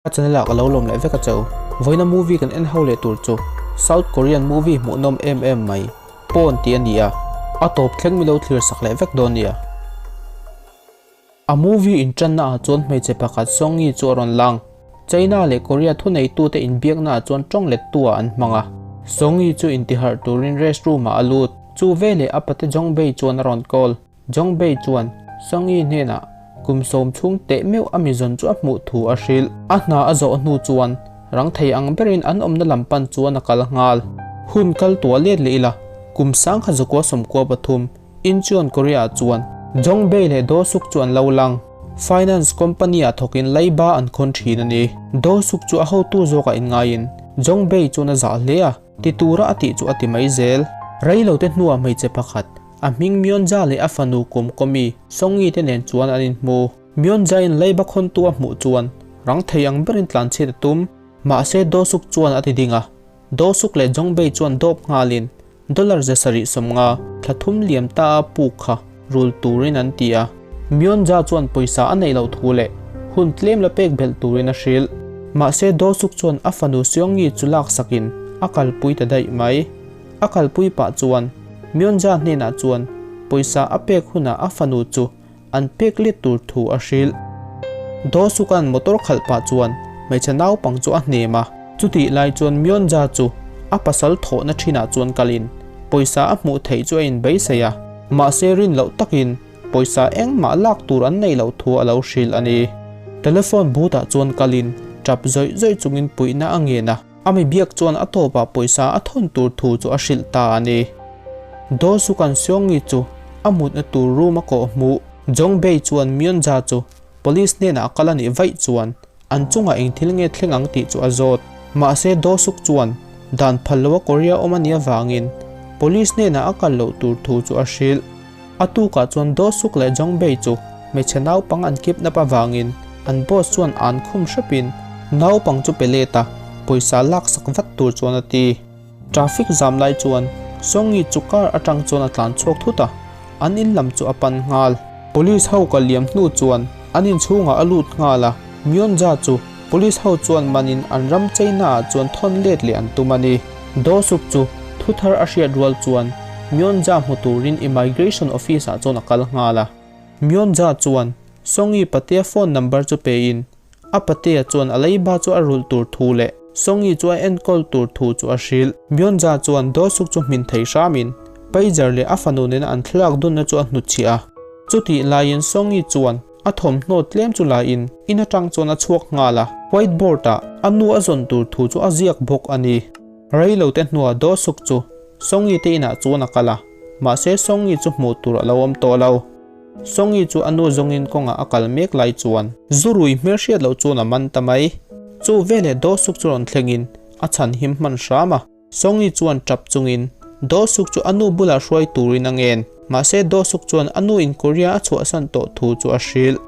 Ka channel ah ka lo lawm leh vek a cheu. Vawiina movie kan en ho leh tur chu South Korean movie hmuhnawm em em mai, Pawn tih a ni a, a tawp thleng mi lo thlir sak leh vek dawn nia. A movie inṭanna ah chuan hmeichhe pakhat Song-yi chu a rawn lang. China leh Korea thuneitute inbiakna ah chuan ṭawng lettu ah an hmang a. Song-yi chu intiharh turin restroom ah a lut. Chu veleh a pate Jong-bei chuan a rawn call. Jongbei chuan Songyi hnenah kum sawm chhung teh meuh a mizawn chu a hmuh thu a hrilh. A hna a zawh hnu chuan rang thei ang berin an awmna lam pan chuan a kal nghal. Hun kal tuah let leh ila kum sangkhat zakua 13 Incheon Korea ah chuan Jongbei leh Do Suk chu an lo lang. Finance company ah thawkin leiba an khawn thin a ni. Do Suk chu a hotu zawkah inngaiin Jongbei chuan a zah hle a, ti tura a tih chu a ti mai zel. Reilote hnuah hmeichhe pakhat A hming Myonja leh a fanu Kumkawmi, Songi te nen chuan an inhmu. Myonja-in leiba khawntu a hmuh chuan rang thei ang berin tlanchhiat a tum. Mahse Dosuk chuan a ti ding a, Dosuk leh Jongbei chuan dawp nghalin dollar 750 thla thum liam ta a puk kha rul turin an ti a. Myonja chuan pawisa a neih loh thu leh hun tlem la pek belh turin a hrilh. Mahse Dosuk chuan a fanu Seongi chu laksakin a kalpui ta daih mai. A kalpui pah chuan Myonja hnenah chuan pawisa a pek hunah a fanu chu an pek let tur thu a hrilh. Dosuka'n motor khalh pah chuan hmeichhe naupang chu a hnem a, chutih lai chuan Myonja chu a pasal thawhna thinah chuan kalin pawisa a hmuh theih chu a inbeisei a, mahse rin loh takin pawisa engmah lak tur an neih loh thu a lo hrilh a ni. Telephone booth ah chuan kalin tap zawih zawih chungin puihna a ngen a. A mi biak chuan a tawpah pawisa a thawn tur thu chu a hrilh ta a ni. Do Sukan Seongi chu a mutna tur room a kawh hmuh. Jongbei chuan Myonja chu police hnenah a kal a nih vaih chuan an chungah eng thil nge thleng ang tih chu a zawt. Mahse Do Suk chuan dan phal loa Korea awm a nih avangin police hnenah a kal loh tur thu chu a hrilh. A tukah chuan Do Suk leh Jongbei chu hmeichhe naupang an kidnap avangin an boss chuan an khum hrepin naupang chu pe let a, pawisa laksak vat tur chuan a ti. Traffic zam lai chuan Songi chu car atang chuan a tlan chhuak thut a, an in lam chu a pan nghal. Police ho ka liam hnu chuan an inchhungah a lut nghal a, Myonja chu police ho chuan manin an ram cheina ah chuan thawn let leh an tum a ni. Do Suk chu thu thar a hriat rual chuan Myonja hmu turin immigration office ah chuan a kal nghal a. Myonja chuan Songi patea phone number chu pein a patea chuan a leiba chu a rulh tur thu leh Songi chu a enkawl tur thu chu a hrilh. Myonja chuan Do Suk chu hmin thei hramin pager leh a fanu nena an thlalak dunna chu a hnutchhiah a. Chutih laiin Songi chuan A thawmhnaw tlem chu la in in atang chuan a chhuak nghal a, white board ah a nu a zawn tur thu chu a ziak bawk a ni. Rei lo te hnuah Do Suk chu Songi te inah chuan a kal a, mahse Songi chu hmuh tur a lo awm tawh lo. Songi chu a nu zawngin kawngah a kal mek lai chuan zurui hmelhriat loh chuan a man ta mai. Chu veleh Do Suk chu rawn thlengin a chhan him hman hram a. Songi chuan tap chungin Do Suk chu a nu bulah hruai turin a ngen. Mahse Do Suk chuan a nu in Korea a chhuahsan tawh thu chu a hrilh.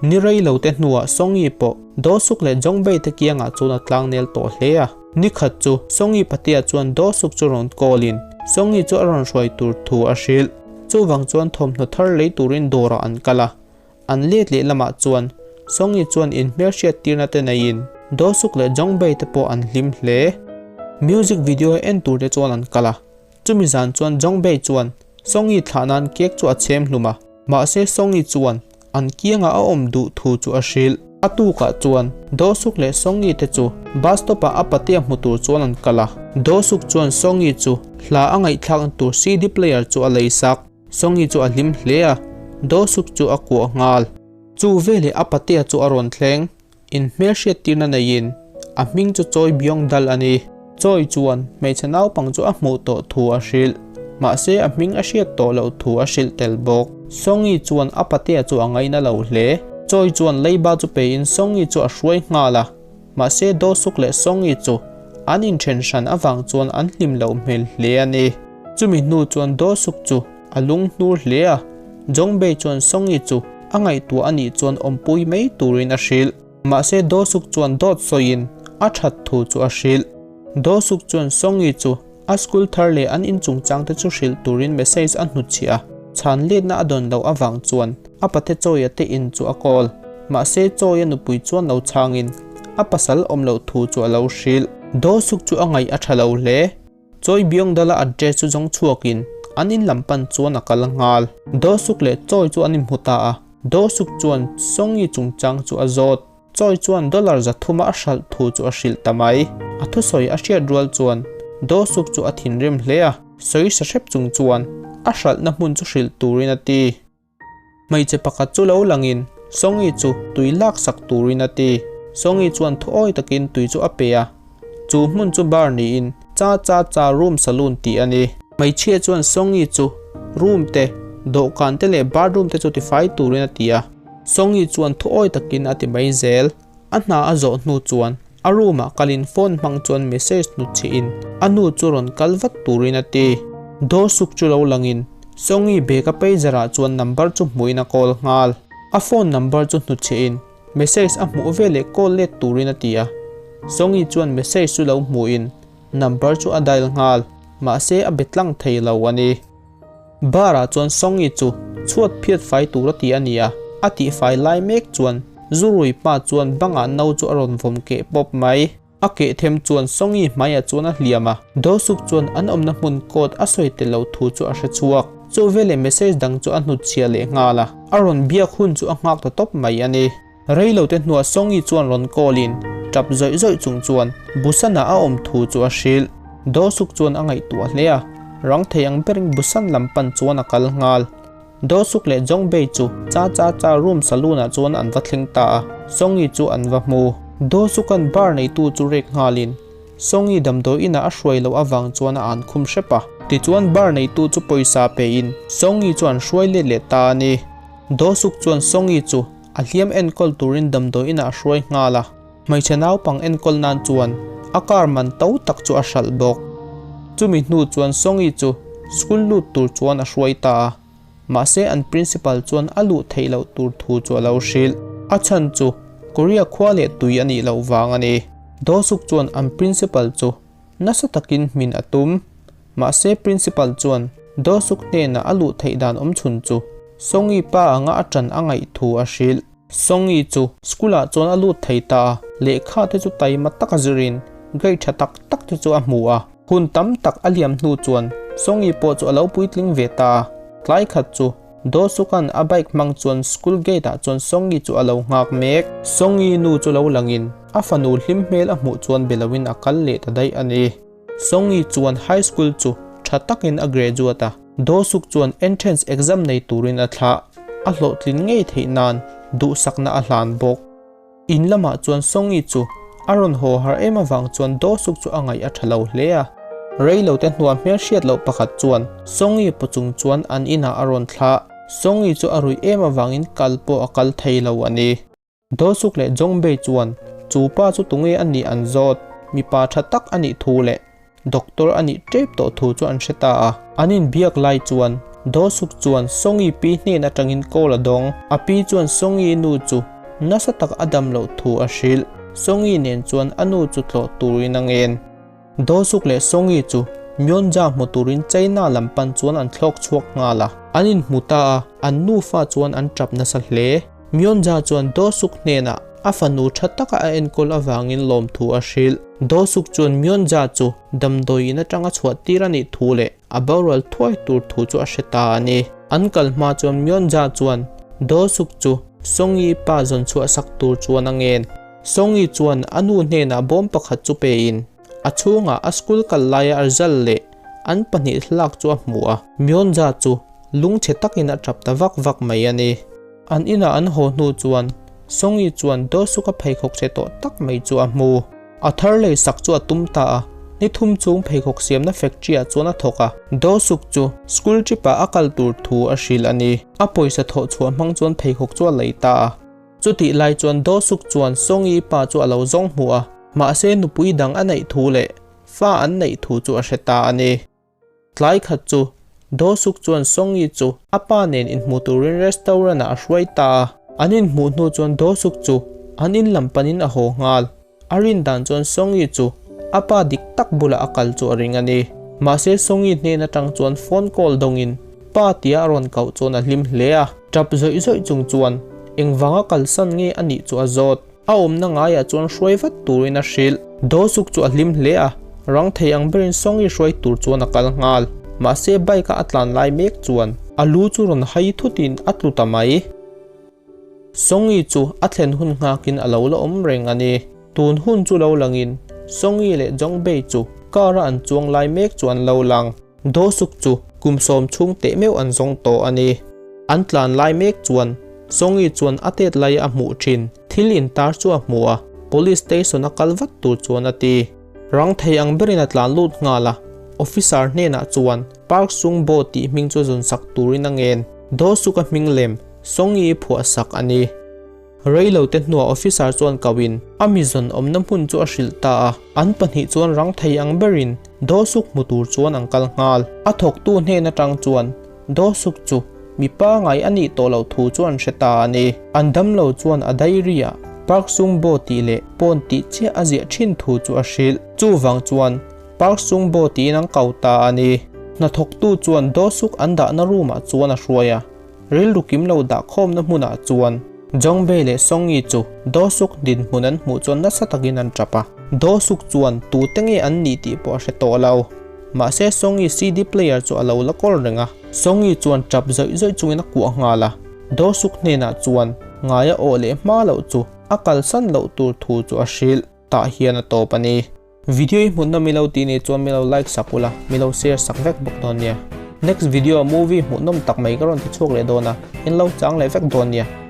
Ni rei lo te hnuah Songi pawh Do Suk leh Jongbei te kiangah chuan a tlangnel tawh hle a. Ni khat chu Songi patea chuan Do Suk chu rawn call in Songi chu a rawn hruai tur thu a hrilh. Chuvang chuan thawmhnaw thar lei turin dawrah an kal a. An let leh lamah chuan Songi chuan inhmelhriat tirna te neiin Do Suk leh Jongbei te pawh an hlim hle. Music video en tur te chuan an kal a, chumi zan chuan Jongbei chuan Songi thlah nan cake chu a chhem hlum a, mahse Songi chuan an kiangah a awm duh thu chu a hrilh. A tukah chuan Do Suk leh Songi te chu bus stop ah a patea hmu tur chuan an kal a, Do Suk chuan Songi chu hla a ngaihthlakna tur CD player chu a leisak. Songi chu a hlim hle a, Do Suk chu a kuah nghal. Chu veleh a patea chu a rawn thleng. In hmelhriat tirna neiin a hming chu Choi Byung Dal a ni. Choi chuan hmeichhe naupang chu a hmuh tawh thu a hrilh. Mahse a hming a hriat tawh loh thu a hrilh tel bawk. Songi chuan a patea chu a ngaina lo hle. Choi chuan leiba chu pein Songi chu a hruai nghal a. Mahse Do Suk leh Songi chu an inthen hran avang chuan an hlim loh hmel hle a ni. Chumi hnu chuan Do Suk chu a lung hnur hle a, Jongbei chuan Songi chu a ngaihtuah a nih chuan awmpui mai turin a hrilh. Mahse Do Suk chuan dawt sawiin a that thu chu a hrilh. Do Suk chuan Songi chu a school thar leh an inchungchang te chu hrilh turin message a hnutchhiah a, chhan letna a dawn loh avang chuan a pate Chawia te in chu a call. Mahse Choi-a nupui chuan lo chhangin a pasal awm loh thu chu a lo hrilh. Do Suk chu a ngaih a tha lo hle. Choi Byung Dal-a address chu zawng chhuakin an in lam pan chuan a kal nghal. Do Suk leh Choi chu an inhmu ta a, Do Suk chuan Song-i chungchang chu a zawt. Choi chuan dollar 300 a hralh thu chu a hrilh ta mai. A thusawi a hriat rual chuan Do Suk chu a thinrim hle a, sawi sa hrep chung chuan a hralhna hmun chu hrilh turin a ti. Hmeichhe pakhat chu lo langin Songi chu tui lak sak turin a ti. Songi chuan thuawi takin tui chu a pe a, chu hmun chu bar niin Cha Cha Cha Room Saloon tih a ni. Hmeichhia chuan Songi chu room te, dawhkan te leh bathroom te chu tifai turin a ti a. Songi chuan thuawi takin a ti mai zel. A hna a zawh hnu chuan a room ah kalin phone hmang chuan message hnutchhihin a nu chu rawn kal vat turin a ti. Do Suk chu lo langin Songi bag a pager ah chuan number chu hmuhin a call nghal. A phone number chu hnutchhihin message a hmuh veleh call let turin a ti a. Songi chuan message chu lo hmuhin number chu a dial nghal, mahse a be tlang thei lo a ni. Bar ah chuan Songi chu chhuat phiat fai tur a ti a ni a, a tih fai lai mek chuan Zurui pa chuan bangah no chu a rawn vawm keh pawp mai. A keh them chuan Songi hmaiah chuan a hliam a, Dosuk chuan an awmna hmun code a sawi tel lo thu chu a hre chhuak. Chu veleh message dang chu a hnutchhiah leh nghal a, a rawn biak hun chu a nghak ta tawp mai a ni. Rei lo te hnuah Songi chuan rawn call in tap zawih zawih chung chuan Busan ah a awm thu chu a hrilh. Dosuk chuan a ngaihtuah hle a, rang thei ang berin Busan lam pan chuan a kal nghal. Dosuk leh Jongbei chu Cha Cha Cha room saloon ah chuan an va thleng ta a, Songi chu an va hmu. Dosukan bar neitu chu rek nghalin Songi damdawi inah a hruai loh avang chuan a an khum hrep a. Tichuan bar neitu chu pawisa pein Songi chu an hruai let leh ta a ni. Dosuk chuan Songi chu A hliam enkawl turin damdawi inah a hruai nghal a, hmeichhe naupang enkawl nan chuan a car man to tak chu a hralh bawk. Chumi hnu chuan Songi chu school lut tur chuan a hruai ta a, mahse an principal chuan a luh theih loh tur thu chu a lo hrilh. A chhan chu Korea khua leh tui a nih loh vang a ni. Dosuk chuan an principal chu nasa takin hmin a tum. Mahse principal chuan Dosuk hnenah a luh theih dan awm chhun chu Songi pa anga a ṭan a ngaih thu a hrilh. Songi chu school ah chuan a lut thei ta a, lehkha te chu taima taka zirin grade ṭha tak tak te chu a hmu a. Hun tam tak a liam hnu chuan Songi pawh chu a lo puitling ve ta a, tlai khat chu Dosukan a bike hmang chuan school gate ah chuan Songi chu a lo nghak mek. Songi nu chu lo langin a fanu hlim hmel a hmuh chuan be loin a kal leh ta daih a ni. Songi chuan high school chu tha takin a graduate a, Dosuk chuan entrance exam nei turin a thlah, a hlawhtlin ngei theih nan duhsakna a hlan bawk. In lamah chuan Songi chu a rawn haw har em avang chuan Dosuk chu a ngaih a tha lo hle a. Reilote hnuah hmelhriat loh pakhat chuan Songi paw chung chuan an inah a rawn thlah. Songi chu a ruih em avangin kal pawh a kal thei lo a ni. Dosuk leh Jongbei chuan chu pa chu tunge a nih an zawt, mipa tha tak a nih thu leh doctor a nih tep tawh thu chu an hre ta a. An inbiak lai chuan Dosuk chuan Songi pi hnen atangin call a dawng. A pi chuan Songi nu chu nasa tak a dam loh thu a hrilh. Songi nen chuan a nu chu tlawh turin a ngen. Dosuk leh Songi chu Myonja hmu turin China lam pan chuan an thlawk chhuak nghal a. An inhmu ta a, an nufa chuan an tap nasa hle. Myonja chuan Dosuk hnenah a fanu tha taka a enkawl avangin lawmthu a hrilh. Dosuk chuan Myonja chu damdawi in atanga chhuah tir a nih thu leh a boral thuai tur thu chu a hre ta a ni. An kal hma chuan Myonja chuan Dosuk chu Songi pa zawn chhuah sak tur chuan a ngen. Songi chuan a nu hnenah bawm pakhat chu pein a chhungah a school kal laia a result leh an pahnih thlalak chu a hmu a. Myonja chu lungchhe takin a tap ta vak vak mai a ni. An inah an haw hnu chuan Songi chuan Dawsuka pheikhawk che tawh tak mai chu a hmu. A thar lei sak chu a tum ta a, ni thum chung pheikhawk siamna factory ah chuan a thawk a. Dawsuk chu school trip ah a kal tur thu a hrilh a ni. A pawisa thawh chhuah hmang chuan pheikhawk chu a lei ta a. Chutih lai chuan Dawsuk chuan Songi pa chu a lo zawng hmu a, mahse nupui dang a neih thu leh fa an neih thu chu a hre ta a ni. Tlai khat chu Dosuk chuan Songi chu a pa nen inhmu turin restaurant ah a hruai ta a. An inhmuh hnu chuan Dosuk chu an in lam panin a haw nghal. A rin dan chuan Songi chu a pa dik tak bulah a kal chu a ring a ni. Mahse Songi hnen atang chuan phone call dawngin pa tia a rawn kauh chuan a hlim hle a. Tap zawih zawih chung chuan Engvanga kalsan nge a nih chu a zawt. A awmna ngaiah chuan hruai vat turin a hrilh. Do-suk chu a hlim hle a, rang thei ang berin Song-i hruai tur chuan a kal nghal. Mahse bike-a a tlan lai mek chuan a lu chu rawn hai thutin a tlu ta mai. Song-i chu a thlen hun nghakin a lo la awm reng a ni. Tun hun chu lo langin Song-i leh Jong-bei chu car-a an chuang lai mek chu an lo lang. Do-suk chu kum sawm chhung teh meuh an zawng tawh a ni. An tlan lai mek chuan Song-i chuan a tet lai a hmuh thin. Thil intar chu a hmu a, Police station a kal vat tur chuan a ti. Rang thei ang berin a tlan lut nghal a, Officer hnenah chuan Park Sung Bo tih hming chu zun sak turin a ngen. Do-suk-a hming lem Song-i phuah sak a ni. Reilo te hnuah officer chuan koin a mi zawn awmna hmun chu a hrilh ta a, an pahnih chuan rang thei ang berin Dawsuk hmu tur chuan an kal nghal. A thawktu hnen atang chuan Dawsuk chu mi pangai a nih tawh loh thu chu an hre ta a ni. An damlo chuan a diary ah Park Sung Bo tih leh Pawn tih chiah a ziah thin thu chu a hrilh. Chuvang chuan Park Sung Bo tiin an ko ta a ni. Hnathawktu chuan Dawsuk an dahna room ah chuan a hruai a. Rilru kim lo dah khawmna hmunah chuan Jongbei leh Songyi chu Do-suk dinhmun an hmuh chuan nasa takin an tap a. Do-suk chuan tute nge an nih tih pawh a hre tawh lo. Mahse Songyi CD player chu a lo la kawl reng a. Songyi chuan tap zawih zawih chungin a kuah nghal a. Do-suk hnenah chuan ngaia awh leh hma loh chu a kalsan loh tur thu chu a hrilh. Tah hian a tawp a ni. Video hi hmuhnawm ilo tih nih chuan milo like sak ula, milo share sak vek bawk dawn nia. Next video ah movie hmuhnawm tak mai ka rawn ti chhuak leh dawn a, in lo chang leh vek dawn nia.